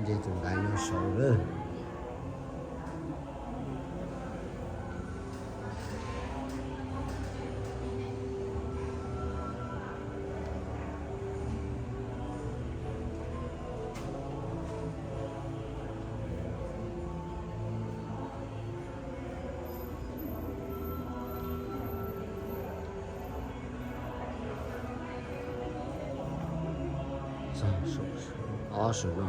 Nce tus ntaiv no saud lawm. Ob saum no.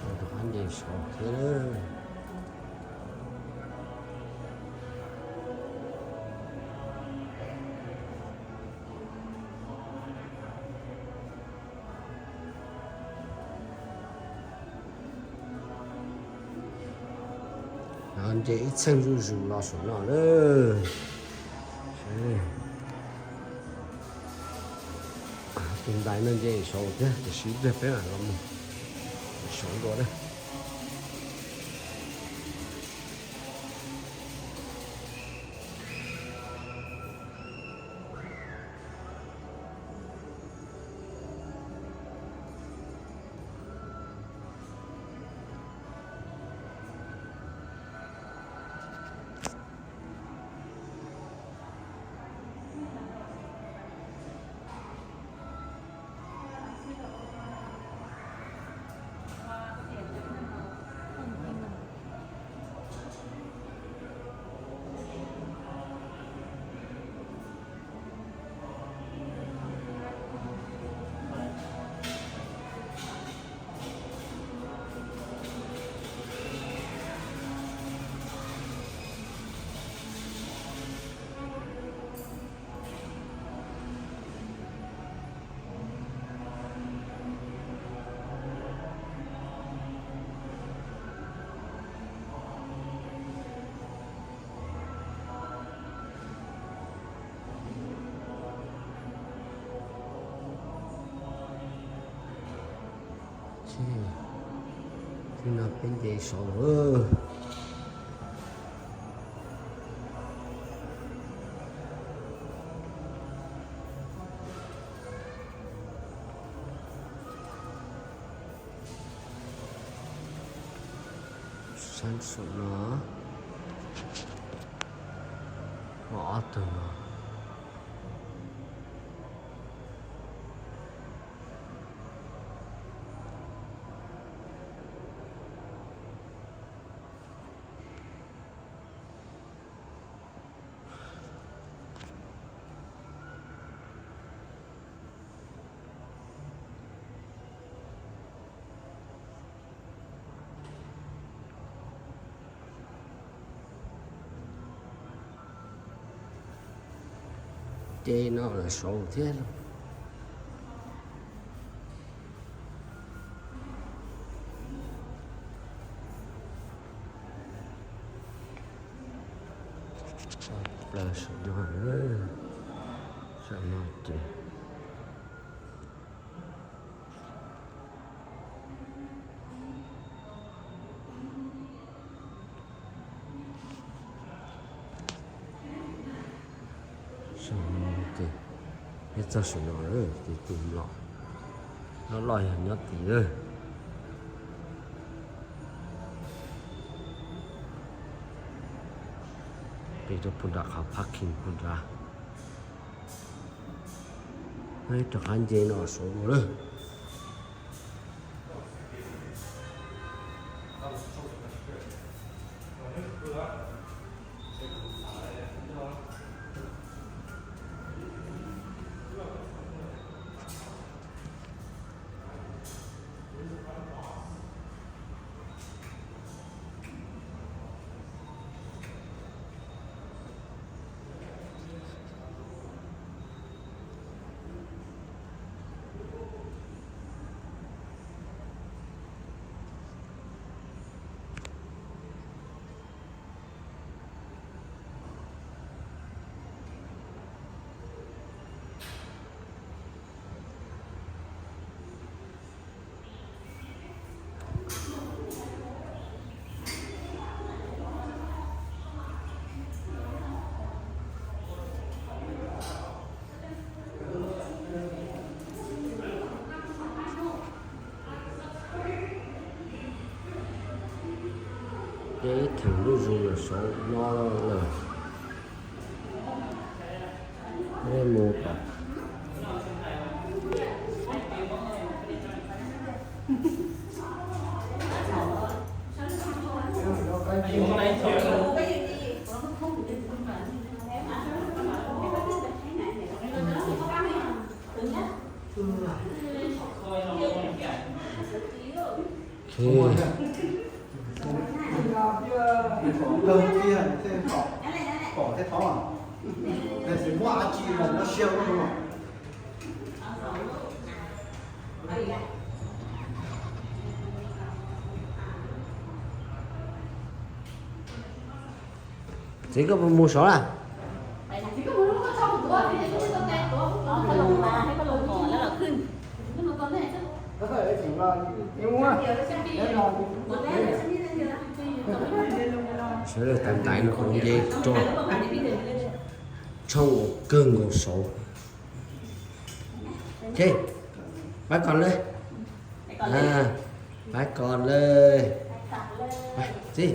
Rov qab nce saud thiab. Nce ib txheej zuj zus los saum no lawm. Tus ntaiv no nce saud thiab, tiam sis pliag peb mam los mus saud dua na. Txij no peb nce saud. Sab saum no, ob tug no. Ces no lawm saud thiab. Plaws saum no, saum no ces Saum no ces, peb txog saum no lawm ces tus mlom loj loj yog nyob tid lawm. Peb rau puag nram qhov parking puag nrad. Rov qab nce no saud dua lawm. Ces ib theem lub zoo lawm saud no lawm. Peb mus tom Txiv, koj puas mus saud lawm? Sawv daws tus ntaiv no kuv nce rau tshoob uas kawg nkaus saud. Ces pab koj lawm, pab koj lawm. Txiv,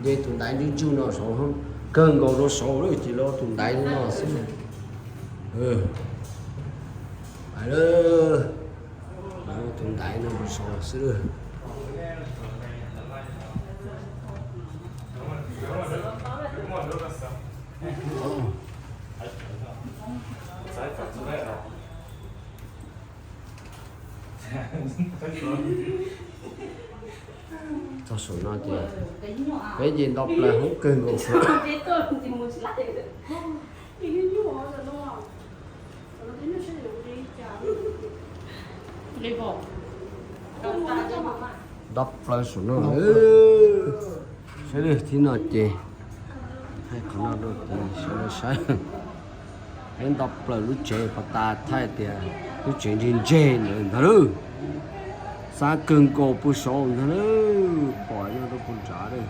nce tus ntaiv ntsuj ntsuj no saud, kawg nkaus rau saud lawm ces los tus ntaiv no xwb. Tus ntaiv no rau saud xwb. Txog saum no ces peb nce nto plaws hoob kawg nkaus xwb. Nto plaws saum no. Saib lwm thib no ces, hais qhov no rau tias sawv daws saib. Peb nto plaws lub tsev pov tas thaij tias lub tsev ntseg ntseg ntawd ntag lauj. Xab kawg nkaus puag saud ntag lauj, pom nyob rau puag nrad lawm.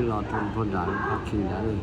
Los rau puag nrad parking nrad lawm.